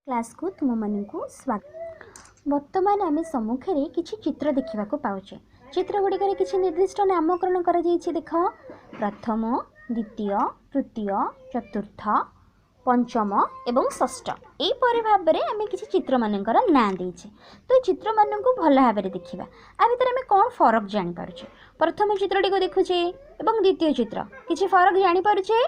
କ୍ଲାସ୍କୁ ତୁମମାନଙ୍କୁ ସ୍ୱାଗତ। ବର୍ତ୍ତମାନ ଆମେ ସମ୍ମୁଖରେ କିଛି ଚିତ୍ର ଦେଖିବାକୁ ପାଉଛେ। ଚିତ୍ର ଗୁଡ଼ିକରେ କିଛି ନିର୍ଦ୍ଦିଷ୍ଟ ନାମକରଣ କରାଯାଇଛି। ଦେଖ, ପ୍ରଥମ, ଦ୍ୱିତୀୟ, ତୃତୀୟ, ଚତୁର୍ଥ, ପଞ୍ଚମ ଏବଂ ଷଷ୍ଠ, ଏହିପରି ଭାବରେ ଆମେ କିଛି ଚିତ୍ରମାନଙ୍କର ନାଁ ଦେଇଛେ। ତ ଏ ଚିତ୍ରମାନଙ୍କୁ ଭଲ ଭାବରେ ଦେଖିବା, ଆ ଭିତରେ ଆମେ କ'ଣ ଫରକ ଜାଣିପାରୁଛେ? ପ୍ରଥମ ଚିତ୍ରଟିକୁ ଦେଖୁଛେ ଏବଂ ଦ୍ୱିତୀୟ ଚିତ୍ର, କିଛି ଫରକ ଜାଣିପାରୁଛେ?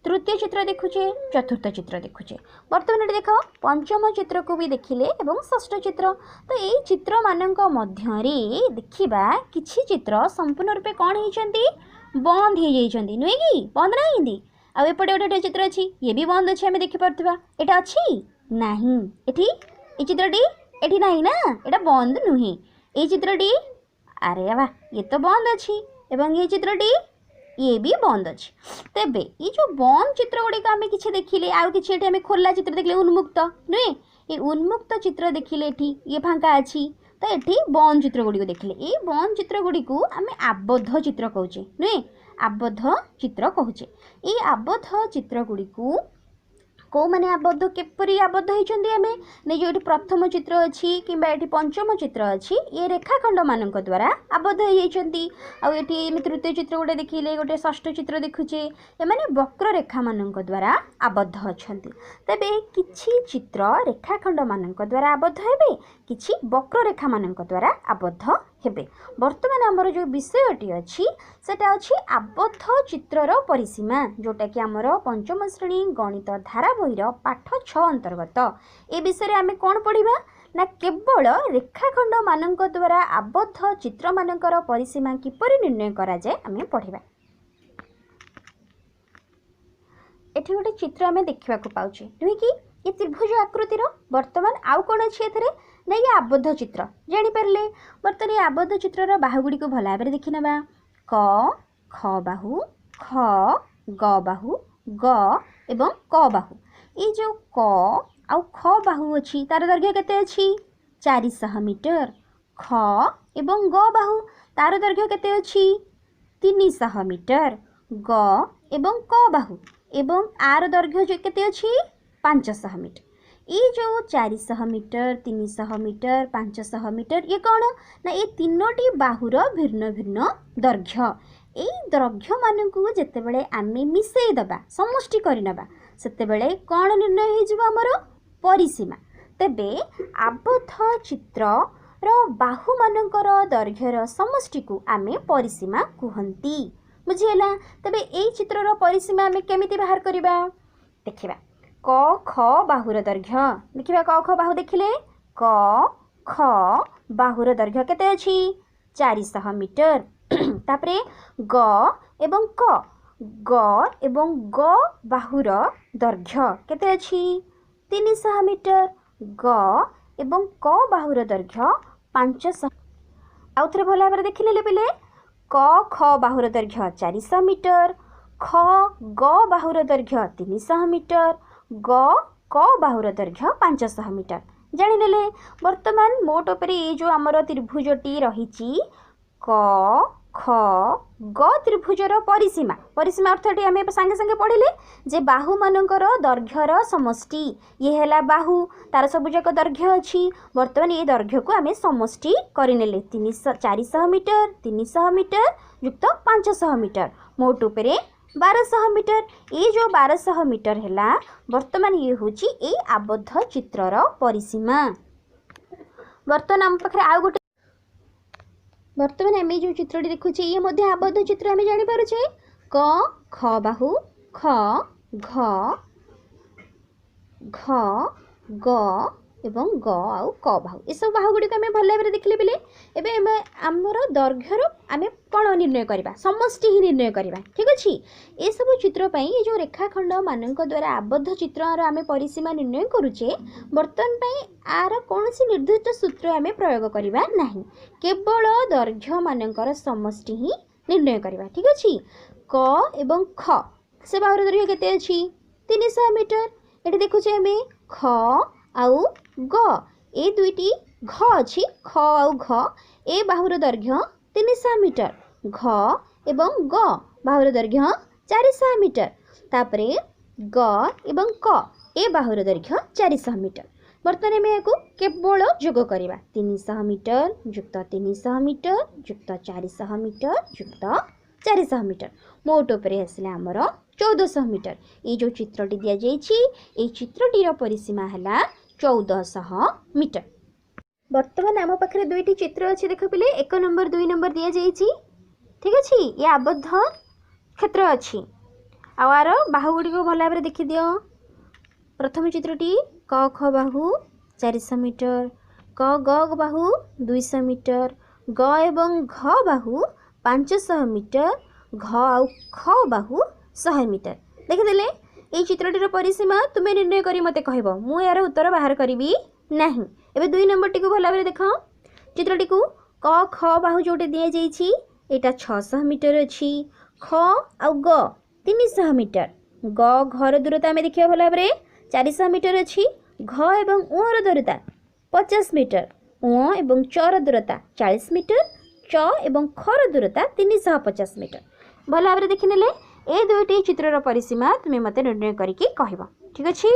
ତୃତୀୟ ଚିତ୍ର ଦେଖୁଛେ, ଚତୁର୍ଥ ଚିତ୍ର ଦେଖୁଛେ। ବର୍ତ୍ତମାନ ଏଠି ଦେଖ, ପଞ୍ଚମ ଚିତ୍ରକୁ ବି ଦେଖିଲେ ଏବଂ ଷଷ୍ଠ ଚିତ୍ର। ତ ଏଇ ଚିତ୍ରମାନଙ୍କ ମଧ୍ୟରେ ଦେଖିବା, କିଛି ଚିତ୍ର ସମ୍ପୂର୍ଣ୍ଣ ରୂପେ କ'ଣ ହେଇଛନ୍ତି? ବନ୍ଦ ହେଇଯାଇଛନ୍ତି, ନୁହେଁ କି? ବନ୍ଦ ନାହାନ୍ତି? ଆଉ ଏପଟେ ଗୋଟେ ଚିତ୍ର ଅଛି, ଇଏ ବି ବନ୍ଦ ଅଛି, ଆମେ ଦେଖିପାରୁଥିବା। ଏଇଟା ଅଛି ନାହିଁ ଏଠି, ଏଇ ଚିତ୍ରଟି ଏଠି ନାହିଁ ନା, ଏଇଟା ବନ୍ଦ ନୁହେଁ। ଏଇ ଚିତ୍ରଟି, ଆରେ ବା, ଇଏ ତ ବନ୍ଦ ଅଛି, ଏବଂ ଏଇ ଚିତ୍ରଟି ଇଏ ବି ବନ୍ଦ ଅଛି। ତେବେ ଏଇ ଯେଉଁ ବନ୍ଦ ଚିତ୍ର ଗୁଡ଼ିକ ଆମେ କିଛି ଦେଖିଲେ, ଆଉ କିଛି ଏଠି ଆମେ ଖୋଲା ଚିତ୍ର ଦେଖିଲେ, ଉନ୍ମୁକ୍ତ ନୁହେଁ? ଏଇ ଉନ୍ମୁକ୍ତ ଚିତ୍ର ଦେଖିଲେ, ଏଠି ଇଏ ଫାଙ୍କା ଅଛି। ତ ଏଠି ବନ୍ଦ ଚିତ୍ର ଗୁଡ଼ିକୁ ଦେଖିଲେ, ଏଇ ବନ୍ଦ ଚିତ୍ର ଗୁଡ଼ିକୁ ଆମେ ଆବଦ୍ଧ ଚିତ୍ର କହୁଛେ, ନୁହେଁ? ଆବଦ୍ଧ ଚିତ୍ର କହୁଛେ। ଏଇ ଆବଦ୍ଧ ଚିତ୍ର ଗୁଡ଼ିକୁ କେଉଁମାନେ ଆବଦ୍ଧ, କିପରି ଆବଦ୍ଧ ହେଇଛନ୍ତି? ଆମେ ଯେଉଁ ଏଠି ପ୍ରଥମ ଚିତ୍ର ଅଛି କିମ୍ବା ଏଠି ପଞ୍ଚମ ଚିତ୍ର ଅଛି, ଇଏ ରେଖାଖଣ୍ଡମାନଙ୍କ ଦ୍ୱାରା ଆବଦ୍ଧ ହେଇଯାଇଛନ୍ତି। ଆଉ ଏଠି ଆମେ ତୃତୀୟ ଚିତ୍ର ଗୋଟେ ଦେଖିଲେ, ଗୋଟେ ଷଷ୍ଠ ଚିତ୍ର ଦେଖୁଛେ, ଏମାନେ ବକ୍ରରେଖାମାନଙ୍କ ଦ୍ୱାରା ଆବଦ୍ଧ ଅଛନ୍ତି। ତେବେ କିଛି ଚିତ୍ର ରେଖାଖଣ୍ଡମାନଙ୍କ ଦ୍ୱାରା ଆବଦ୍ଧ ହେବେ, କିଛି ବକ୍ରରେଖାମାନଙ୍କ ଦ୍ୱାରା ଆବଦ୍ଧ ହେବେ। ବର୍ତ୍ତମାନ ଆମର ଯେଉଁ ବିଷୟଟି ଅଛି, ସେଟା ଅଛି ଆବଦ୍ଧ ଚିତ୍ରର ପରିସୀମା, ଯେଉଁଟାକି ଆମର ପଞ୍ଚମ ଶ୍ରେଣୀ ଗଣିତ ଧାରା ବହିର ପାଠ 6 ଅନ୍ତର୍ଗତ। ଏ ବିଷୟରେ ଆମେ କ'ଣ ପଢ଼ିବା ନା କେବଳ ରେଖାଖଣ୍ଡମାନଙ୍କ ଦ୍ୱାରା ଆବଦ୍ଧ ଚିତ୍ରମାନଙ୍କର ପରିସୀମା କିପରି ନିର୍ଣ୍ଣୟ କରାଯାଏ ଆମେ ପଢ଼ିବା। ଏଠି ଗୋଟେ ଚିତ୍ର ଆମେ ଦେଖିବାକୁ ପାଉଛେ, ନୁହେଁ କି? ଏ ତ୍ରିଭୁଜ ଆକୃତିର। ବର୍ତ୍ତମାନ ଆଉ କ'ଣ ଅଛି ଏଥିରେ ନା ଇଏ ଆବଦ୍ଧ ଚିତ୍ର, ଜାଣିପାରିଲେ? ବର୍ତ୍ତମାନ ଏ ଆବଦ୍ଧ ଚିତ୍ରର ବାହୁ ଗୁଡ଼ିକୁ ଭଲ ଭାବରେ ଦେଖିନେବା। କ ଖ ବାହୁ, ଖ ଗ ବାହୁ, ଗ ଏବଂ କ ବାହୁ। ଏଇ ଯେଉଁ କ ଆଉ ଖ ବାହୁ ଅଛି, ତାର ଦୈର୍ଘ୍ୟ କେତେ ଅଛି? 400 ମିଟର। ଖ ଏବଂ ଗ ବାହୁ, ତାର ଦୈର୍ଘ୍ୟ କେତେ ଅଛି? 300 ମିଟର। ଗ ଏବଂ କ ବାହୁ ଏବଂ ଆର ଦୈର୍ଘ୍ୟ କେତେ ଅଛି? 500 ମିଟର। ଏଇ ଯେଉଁ 400 ମିଟର, 300 ମିଟର, 500 ମିଟର, ଇଏ କ'ଣ ନା ଏ ତିନୋଟି ବାହୁର ଭିନ୍ନ ଭିନ୍ନ ଦୈର୍ଘ୍ୟ। ଏଇ ଦୈର୍ଘ୍ୟମାନଙ୍କୁ ଯେତେବେଳେ ଆମେ ମିଶାଇ ଦେବା, ସମଷ୍ଟି କରିନେବା, ସେତେବେଳେ କ'ଣ ନିର୍ଣ୍ଣୟ ହେଇଯିବ? ଆମର ପରିସୀମା। ତେବେ ଆବଦ୍ଧ ଚିତ୍ରର ବାହୁମାନଙ୍କର ଦୈର୍ଘ୍ୟର ସମଷ୍ଟିକୁ ଆମେ ପରିସୀମା କୁହନ୍ତି। ବୁଝିହେଲା? ତେବେ ଏଇ ଚିତ୍ରର ପରିସୀମା ଆମେ କେମିତି ବାହାର କରିବା ଦେଖିବା। କ ଖ ବାହୁର ଦୈର୍ଘ୍ୟ ଦେଖିବା। କ ଖ ବାହୁ ଦେଖିଲେ, କ ଖ ବାହୁର ଦୈର୍ଘ୍ୟ କେତେ ଅଛି? 400 ମିଟର। ତାପରେ ଗ ଏବଂ କ, ଗ ଏବଂ ଗ ବାହୁର ଦୈର୍ଘ୍ୟ କେତେ ଅଛି? 300 ମିଟର। ଗ ଏବଂ କ ବାହୁର ଦୈର୍ଘ୍ୟ 500। ଆଉ ଥରେ ଭଲ ଭାବରେ ଦେଖିନେଲେ ପିଲେ, କ ଖ ବାହୁର ଦୈର୍ଘ୍ୟ 400 ମିଟର, ଖ ଗ ବାହୁର ଦୈର୍ଘ୍ୟ 300 ମିଟର, ଗ କ ବାହୁର ଦୈର୍ଘ୍ୟ 500 ମିଟର। ଜାଣିନେଲେ? ବର୍ତ୍ତମାନ ମୋଟ ଉପରେ ଏଇ ଯେଉଁ ଆମର ତ୍ରିଭୁଜଟି ରହିଛି, କ ଖ ଗ ତ୍ରିଭୁଜର ପରିସୀମା। ପରିସୀମା ଅର୍ଥଟି ଆମେ ସାଙ୍ଗେ ସାଙ୍ଗେ ପଢ଼ିଲେ ଯେ ବାହୁମାନଙ୍କର ଦୈର୍ଘ୍ୟର ସମଷ୍ଟି। ଇଏ ହେଲା ବାହୁ, ତାର ସବୁଯାକ ଦୈର୍ଘ୍ୟ ଅଛି। ବର୍ତ୍ତମାନ ଏ ଦୈର୍ଘ୍ୟକୁ ଆମେ ସମଷ୍ଟି କରିନେଲେ, 300, 400 ମିଟର, 300 ମିଟର ଯୁକ୍ତ 500 ମିଟର, ମୋଟ ଉପରେ 1200 ମିଟର। ଏଇ ଯେଉଁ 1200 ମିଟର ହେଲା, ବର୍ତ୍ତମାନ ଇଏ ହେଉଛି ଏଇ ଆବଦ୍ଧ ଚିତ୍ରର ପରିସୀମା। ବର୍ତ୍ତମାନ ଆମ ପାଖରେ ଆଉ ଗୋଟେ, ବର୍ତ୍ତମାନ ଆମେ ଯେଉଁ ଚିତ୍ରଟି ଦେଖୁଛେ, ଇଏ ମଧ୍ୟ ଆବଦ୍ଧ ଚିତ୍ର ଆମେ ଜାଣିପାରୁଛେ। କ ଖ ବାହୁ, ଖ ଘ, ଘ ଗ ଏବଂ ଗ ଆଉ କ ବାହୁ, ଏସବୁ ବାହୁ ଗୁଡ଼ିକୁ ଆମେ ଭଲ ଭାବରେ ଦେଖିଲେ ପିଲେ। ଏବେ ଆମେ ଆମର ଦୈର୍ଘ୍ୟର ଆମେ କ'ଣ ନିର୍ଣ୍ଣୟ କରିବା? ସମଷ୍ଟି ହିଁ ନିର୍ଣ୍ଣୟ କରିବା। ଠିକ୍ ଅଛି? ଏସବୁ ଚିତ୍ର ପାଇଁ, ଏ ଯେଉଁ ରେଖାଖଣ୍ଡ ମାନଙ୍କ ଦ୍ୱାରା ଆବଦ୍ଧ ଚିତ୍ରର ଆମେ ପରିସୀମା ନିର୍ଣ୍ଣୟ କରୁଛେ, ବର୍ତ୍ତମାନ ପାଇଁ ଆର କୌଣସି ନିର୍ଦ୍ଦିଷ୍ଟ ସୂତ୍ର ଆମେ ପ୍ରୟୋଗ କରିବା ନାହିଁ, କେବଳ ଦୈର୍ଘ୍ୟମାନଙ୍କର ସମଷ୍ଟି ହିଁ ନିର୍ଣ୍ଣୟ କରିବା। ଠିକ୍ ଅଛି? କ ଏବଂ ଖ ସେ ବାହୁର ଦୈର୍ଘ୍ୟ କେତେ ଅଛି? 300 ମିଟର। ଏଠି ଦେଖୁଛେ ଆମେ ଖ ଆଉ ଗ, ଏ ଦୁଇଟି ଘ ଅଛି, ଖ ଆଉ ଘ, ଏ ବାହୁର ଦୈର୍ଘ୍ୟ 300 ମିଟର। ଘ ଏବଂ ଗ ବାହୁର ଦୈର୍ଘ୍ୟ 400 ମିଟର। ତାପରେ ଗ ଏବଂ କ, ଏ ବାହୁର ଦୈର୍ଘ୍ୟ 400 ମିଟର। ବର୍ତ୍ତମାନ ଆମେ ଏହାକୁ କେବଳ ଯୋଗ କରିବା। 300 ମିଟର ଯୁକ୍ତ 300 ମିଟର ଯୁକ୍ତ 400 ମିଟର ଯୁକ୍ତ 400 ମିଟର, ମୋଟ ଉପରେ ଆସିଲା ଆମର 1400 ମିଟର। ଏଇ ଯେଉଁ ଚିତ୍ରଟି ଦିଆଯାଇଛି, ଏଇ ଚିତ୍ରଟିର ପରିସୀମା ହେଲା 1400 ମିଟର। ବର୍ତ୍ତମାନ ଆମ ପାଖରେ ଦୁଇଟି ଚିତ୍ର ଅଛି, ଦେଖ ପିଲେ। 1 ନମ୍ବର, 2 ନମ୍ବର ଦିଆଯାଇଛି, ଠିକ୍ ଅଛି? ଇଏ ଆବଦ୍ଧ କ୍ଷେତ୍ର ଅଛି, ଆଉ ଆର ବାହୁ ଗୁଡ଼ିକୁ ଭଲ ଭାବରେ ଦେଖିଦିଅ। ପ୍ରଥମ ଚିତ୍ରଟି କ ଖ ବାହୁ 400 ମିଟର, କ ଗ ବାହୁ 200 ମିଟର, ଗ ଏବଂ ଘ ବାହୁ 500 ମିଟର, ଘ ଆଉ ଖ ବାହୁ 100 ମିଟର। ଦେଖିଦେଲେ? ଏଇ ଚିତ୍ରଟିର ପରିସୀମା ତୁମେ ନିର୍ଣ୍ଣୟ କରି ମୋତେ କହିବ, ମୁଁ ଏହାର ଉତ୍ତର ବାହାର କରିବି ନାହିଁ। ଏବେ 2 ନମ୍ବରଟିକୁ ଭଲ ଭାବରେ ଦେଖ ଚିତ୍ରଟିକୁ। କ ଖ ବାହୁ ଯେଉଁଠି ଦିଆଯାଇଛି, ଏଇଟା 600 ମିଟର ଅଛି। ଖ ଆଉ ଗ 300 ମିଟର। ଗ ଘର ଦୂରତା ଆମେ ଦେଖିବା ଭଲ ଭାବରେ, 400 ମିଟର ଅଛି। ଘ ଏବଂ ଉଁର ଦୂରତା 50 ମିଟର, ଉଁ ଏବଂ ଚର ଦୂରତା 40 ମିଟର, ଚ ଏବଂ ଖର ଦୂରତା 350 ମିଟର। ଭଲ ଭାବରେ ଦେଖିନେଲେ? ଏ ଦୁଇଟି ଚିତ୍ରର ପରିସୀମା ତୁମେ ମୋତେ ନିର୍ଣ୍ଣୟ କରିକି କହିବ, ଠିକ୍ ଅଛି?